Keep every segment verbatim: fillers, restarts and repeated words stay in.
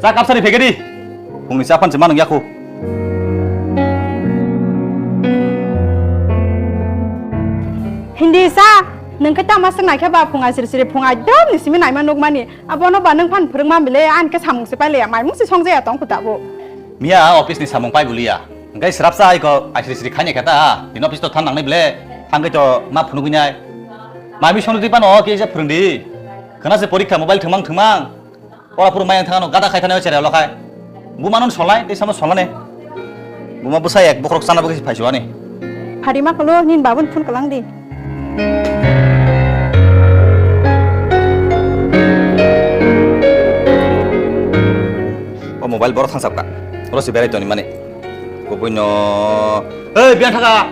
Ta kapsari phege di. Phungni cha phan se manung yakhu. Hindi sa, nung khe tama swk naikhe ba phung aisiri siri phung aidom ni simi naima nukmani. Abono ba nung phan phwrwngma bile, an khe samung se pailiya, maimung se songjaya tong khuta bo. Miya office ni samung pai buliya. Hingke srapsa aiko aisiri siri khaini khe ta, tini office to thang nangnai bile, thangke to ma phunugwi nai. Maimi songni twi pano kisa phwrwngdi. Khana se porikha mobile thwngmang thwngmang. Ora phuru mayang thangano gada khai thani chera lokhai. Buma non solnai, tei samo solnane. Buma bwsa ek bokhorok chana bagwi phaisu ani. Phari ma kolo nin babun phone kalang di. O mobile borok thangsap ka. Oro si berai toni mani. Kubui no. Hei, biang thaka.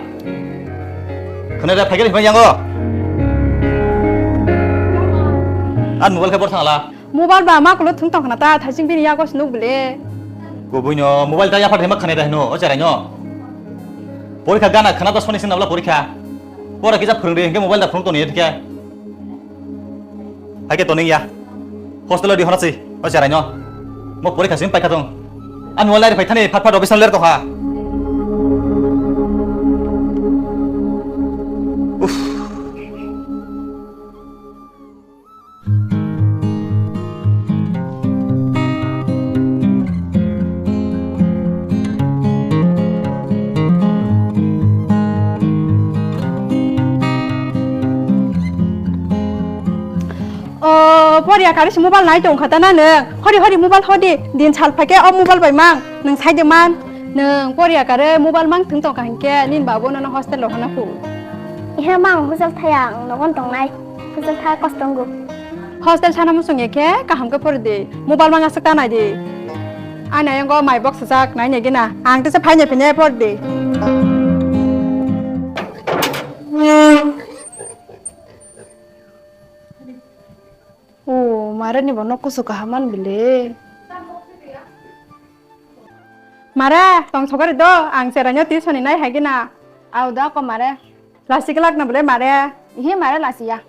Khana da phaikel himai yango. An mobile khe bor thangla. Mobile ba ma kulo thung tong khna ta, thaising bini yago swnuk bele. Kubui no mobile ta yaphar thema khane da hino, o cherai no. Porikha gana khna ta soni sin nabla porikha. Pora kisa phwrwng de, hingke mobile da phwrwng toni khe. Hai ke toning ya. Hostel di hona si, o cherai no. Mo porikha sim paikha tong. Ani mobile ri phaithani phat phat office ler tongkha. Uff. O, poriya kare se mobile nai tong kha ta na nwng. Hori hori mobile hodi. Din sal phaikhe o mobile bai mang. Nwng sai de man. Nwng poriya kare mobile mang thung tong kha hinkhe nin babu nono hostel rohorna khu. Ihe mang hostel thaya ang nogon tongnai. Hostel tha kosto wngo. Hostel thana muchung ya khe kaham khe pori di. Mobile mang aswk ta nai di. Ani ayang o mai box sajak nai nai gina. Ang tesa phai nai phai nai pori di. O, mare ni bo nok kusu kaham man bile. Mare, tong sokari do, ang cherai no tuition ni nai hai gina. Au da ko mare. Lasi glak na bole mare. Ihe mare lasi ya.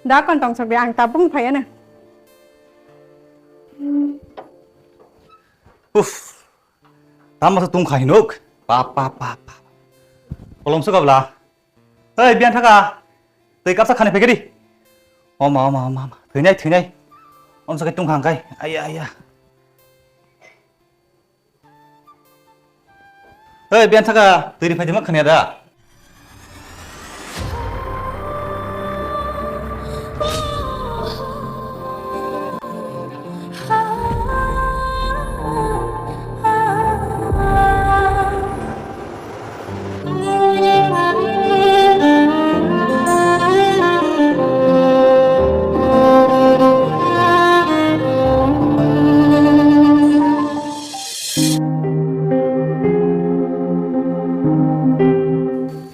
Da kon tong sok de ang tabung phai ano. Uff. Tamo se tung khai nuk. Pa pa pa pa. Kolom se kabla. Hei, biang thaka. Tei kapsa khani phekedi. Oma, oma, oma, oma. Thwinai, thwinai. Om sakai tung khang kai. Aya, aya. Hei, biang thaka. Twi ri phai de ma khani da.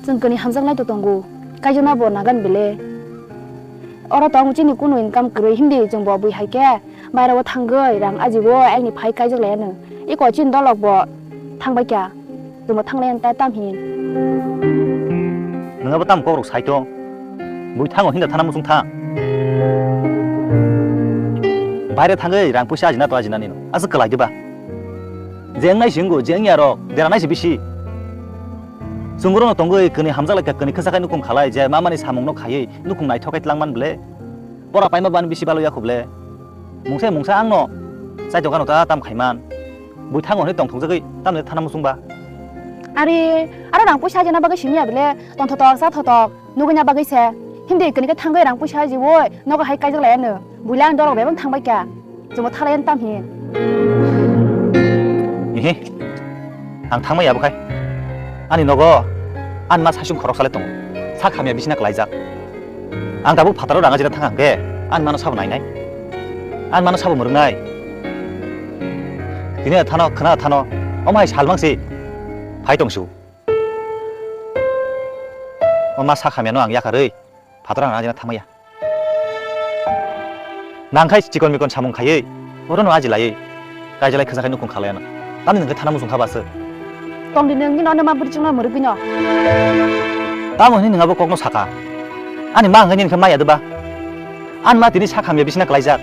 Chwng kwnwi hamjaknai to tongo, kaijakna bo nagan bele. Oro tong chini kunu income kwrwi hindi chwng bo bui hai khe bairao thangwi rang ajibo ayangni phai kaijak lai ano. Iko chini dolok bo thangbai kha. Chwngbo thanglai ta tam hin. Nwng abo tam kokrok sai tong. Bui thango hinda thana muchung thang. Baire thangwi rang puisa ajina to ajina nino. Aswk kwlai diba. Je wngnai si wngo, je wngya rok, dera nai si bisi. Chwng oro no tongwi kwnwi hamjak lai kha, kwnwi khwsa khai nukhung khalai, je mamani samung no khaiwi nukhung naithok khai tlang man ble. Pora paima ban bisi balo ya khuble. Mungsa mungsa ang no chai dogan ta tam khaiman. Bui thango hwnwi tongthokjagwi tamni thana muchungba. Are, aro rang puisa ajana bagwi simi ya bele, tongthotok, chathotok, nugwina bagwi se. Hindi kini khe thangwi rang puisa ajiwi, nogo hai kaijak laiya no. Buila ang dorok bebak thangbai kha. Chwngbo thalaiya tam hi. Ihi. Ang thangmai ya bwkhai. Ani nogo, ani ma saichung khorok salai tongo. Sak hamya bisina klaijak. Ang tabuk phataro rang ajina thang hwnkhe, ani mano sabo nainai? Ani mano sabo mwrwngnai? Tini thano, khna thano, omo hai salmang si phai tong su. O ma sak hamyano ang yakarwi phataro rang ajina thangmaya. Nangkhai chikon mikon samung khaiwi, orono aji laiwi. Kaijalai khwsa khai nukhung khalai ano. Tamni hwnkhe thana muchung kha bwswk. Tongdi nwng nini ono ma bwrwi chwngno mwrwgwino. Tamo hwnwi nwng abo kokno saka? Ani ma hwnwi nini khe maya dwba? Ani ma tini sak hamya bisina klaijak.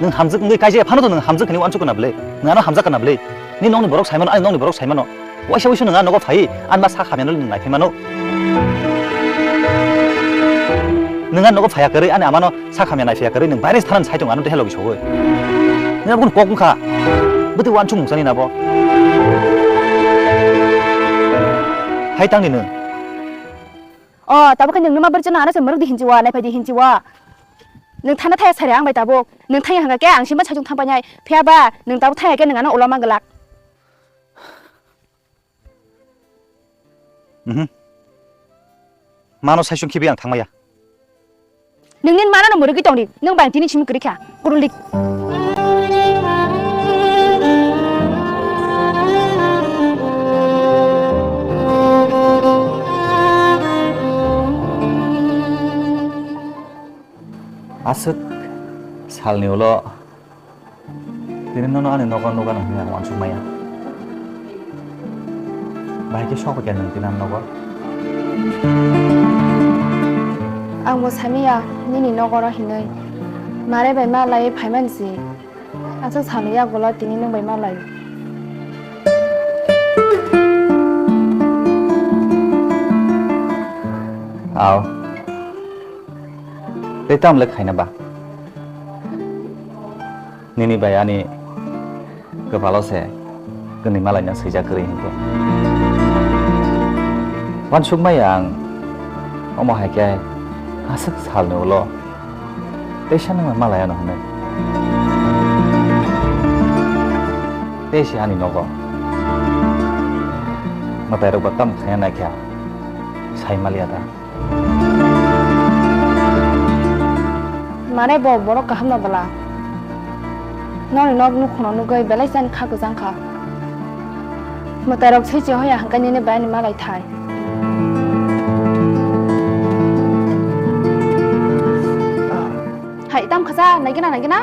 Nwng hamjwk wngwi kaijak phano to nwng hamjwk hinwi uansuk kana bwle? Nwng ano hamjak kana bwle? Nini nokni borok saimano, ani nokni borok saimano. Waisa waisa nwng ano nogo phai, ani ma sak hamya no nwng naiphai mano. Nwng ano nogo phaiya kwrwi, ani amano sak hamya naiphaiya kwrwi, nwng baire thanani saitung ano dehe logi sogwi. Nwng aboni kok wngkha. Bwtwi uansuk mungsani nabo. Hai tangni nwng. O, tabuk khe nwng numa bwrwi chwngno ano se mwrwk di hinjiwa, naiphai di hinjiwa. Nwng thana thaya sari ang bai tabuk. Nwng thaya hwnkha khe ang sima saichung thang painai. Phiya ba nwng tabuk thaya khe nwng ano ulo mang glak. Mhm. Mano saichung khibi ang thangmaya. Nwng nini mano no mwrwgwi tongdi. Nwng bai tini simi kwrwi kha. Kurulik. Aswk salni ulo tini nono ani nogo nukgano hwnwi ang uansuk maya. Bahai khe sok khe nwng tini ani nogo. Ang bo samiya nini nogoro hinwi. Mare bai ma laiwi phaimani si. Aswk salni yagulo tini nwng bai ma lai. Aw. Tei tamo le khaina ba? Nini bai ani kwpalo se kwnwi malaina swijak kwrwi hinkhe. Uansukmaya ang omo hai khe aswk salni ulo teisa nangma malai ano hwnwi. Tei se ani nogo. Mwtairok bo tamo khaina naikha sai maliya ta. Mare bo borok kaham no bwla. Noni nok nukhungno nugwi belai chani kha kwchang kha. Mwtairok swi se hoya hwnkhe nini bai ani malai thai. Hai, tam khasa, naigina, naigina.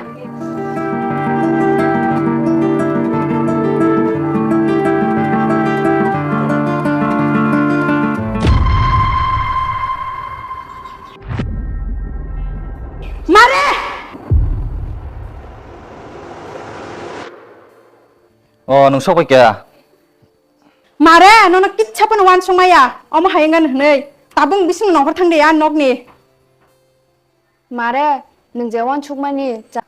Mare! O, nwng sok bai kha? Mare, nono kitsa phano uansuk maya. Omo hai wngani hwnwi. Tabuk bising nongkhor thang de, a nokni. Mare, nwng je uansukmani cha-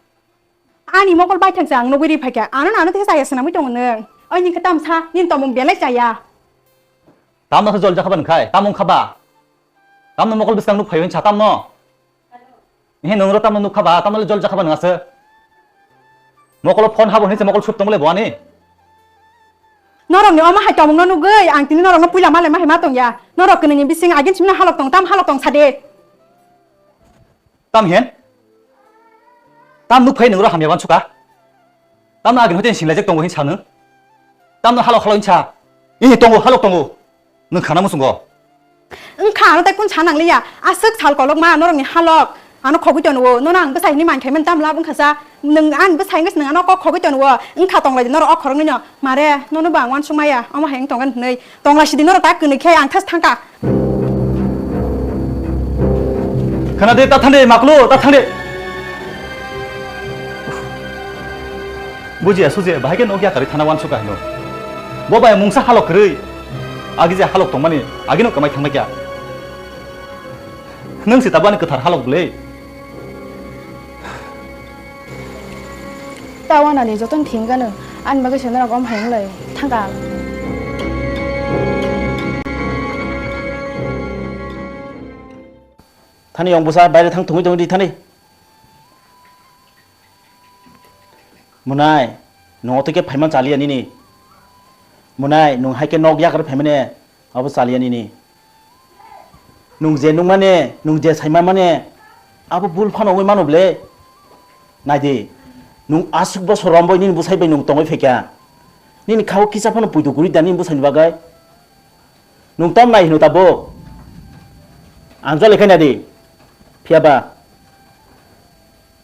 Ani mokol baithang se ang nugwi ri phaikha. Ano ano tei chaya swnamwi tongo nwng. Oi, nini khe tamsa, nini tomung belai chaya. Tamno khe jol jakha ba nwng khai? Tamung kha ba? Tamno mokol bwskang nuk phaiwi sa tamno? He nwng ro tamno nuk kha ba? Tamno le jol jakha ba nwng aswk? Mokolo phone habo hinwi se mokol sup tongmole bo ani? Norokni omo hai tongmungno nugwi ang tini norokno puila malai ma hai ma tongya. Norok kwnwini bising agin simino halok tong, tam halok tong sade. Tam hen? Tam nuk phai nwng ro hamya uansukha? Tamno agin hoite singlajak tongo hin sa nwng? Tamno halok halok hin sa? Ini tongo, halok tongo. Nwng khana muchungo. Wngkha, ano tai kun sa nangliya. Aswk sal kolok ma norokni halok. Ano khogwi tongo. Nono ang bwsai hinwi man khaimani tam lab wngkha sa. Nwng ani bwsai wngkha se nwng ano kok khogwi tongo. Wngkha tonglaidi norok o khoroknwino. Mare, nono bo ang uansuk maya. Omo hai wng tongkha hinwi. Tongla sidi norok ta kwnwi khe ang thas thangkha. Khana de, ta thang de, maklo, ta thang de. Bujiya sujiya, bahai khe nokya kari thana uansukha hino. Bo bai mungsa halok kwrwi. Agi je halok tongmani, agino kwmai thangma kya. Nwng se tabuk ani kwthar halok bwle. Ta wanani jotono thengkha nwng, ani bagwi se norok omo hai wnglai thangkha ang. Thani yong bwsa baire thang thungwi tongwi di thani. Munai, nwng oto khe phaima chaliya nini. Munai, nwng hai khe nok yakar phaimani, abo chaliya nini. Nwng je nukmani, nwng je saima mani, abo bul phano wngwi mano bwle. Naidi, nwng aswk bosor romwi nini bwsai bai nwng tongwi phaikha. Nini khao kisa phano puitu kwrwi da nini bwsaini bagwi? Nwng tam nai hino tabuk? Ang jole khe naidi. Phiya ba?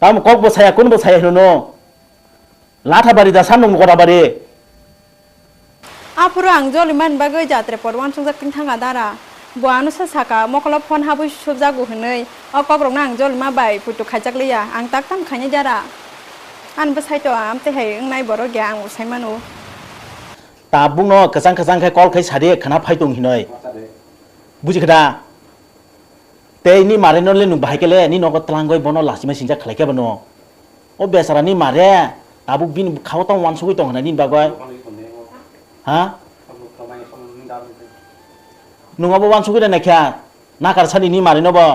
Tamo kok bo saya, kun bo saya hino no? Latha bari da san nwng gora bari. Aphuru ang joli man bagwi jatre por uansukjak tini thangkha dara. Bo ano sa saka, mokolo phone habwi subjago hwnwi. O kokrokno ang jolima bai puitu khaijak liya. Ang tak tam khainai dara. Ani bwsai to amtwi hai wngnai borok ya, ang bo sai mano. Tabukno kwchang kwchang khe call khai sadi khna phai tong hinoi. Buji kha da? Tei ni mare no le nwng bahai khe le ni nogo twlangwi bono lachima singjak khlai khe bono. O besara ni mare tabuk bini bwkha o tong uansugwi tong hwnwi nini bagwi. Ha? Nwng abo uansugwi rwnai kha. Nakar sani ni mari no bo.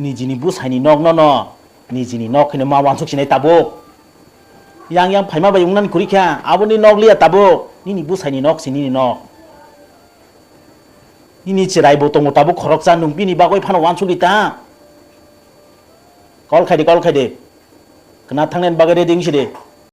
Nijini bwsai ni nok no no. Nijini nok hino ma uansuk sinai tabuk. Yang yang phaima bai wngna ni kwrwi kha. Abo ni nok liya tabuk. Nini bwsai ni nok si nini nok. Nini chwrai bo tongo tabuk khoroksa, nwng bini bagwi phano uansuk di ta. Call khai di, call khai di. Khna thangna ni bagwi ready wng si di.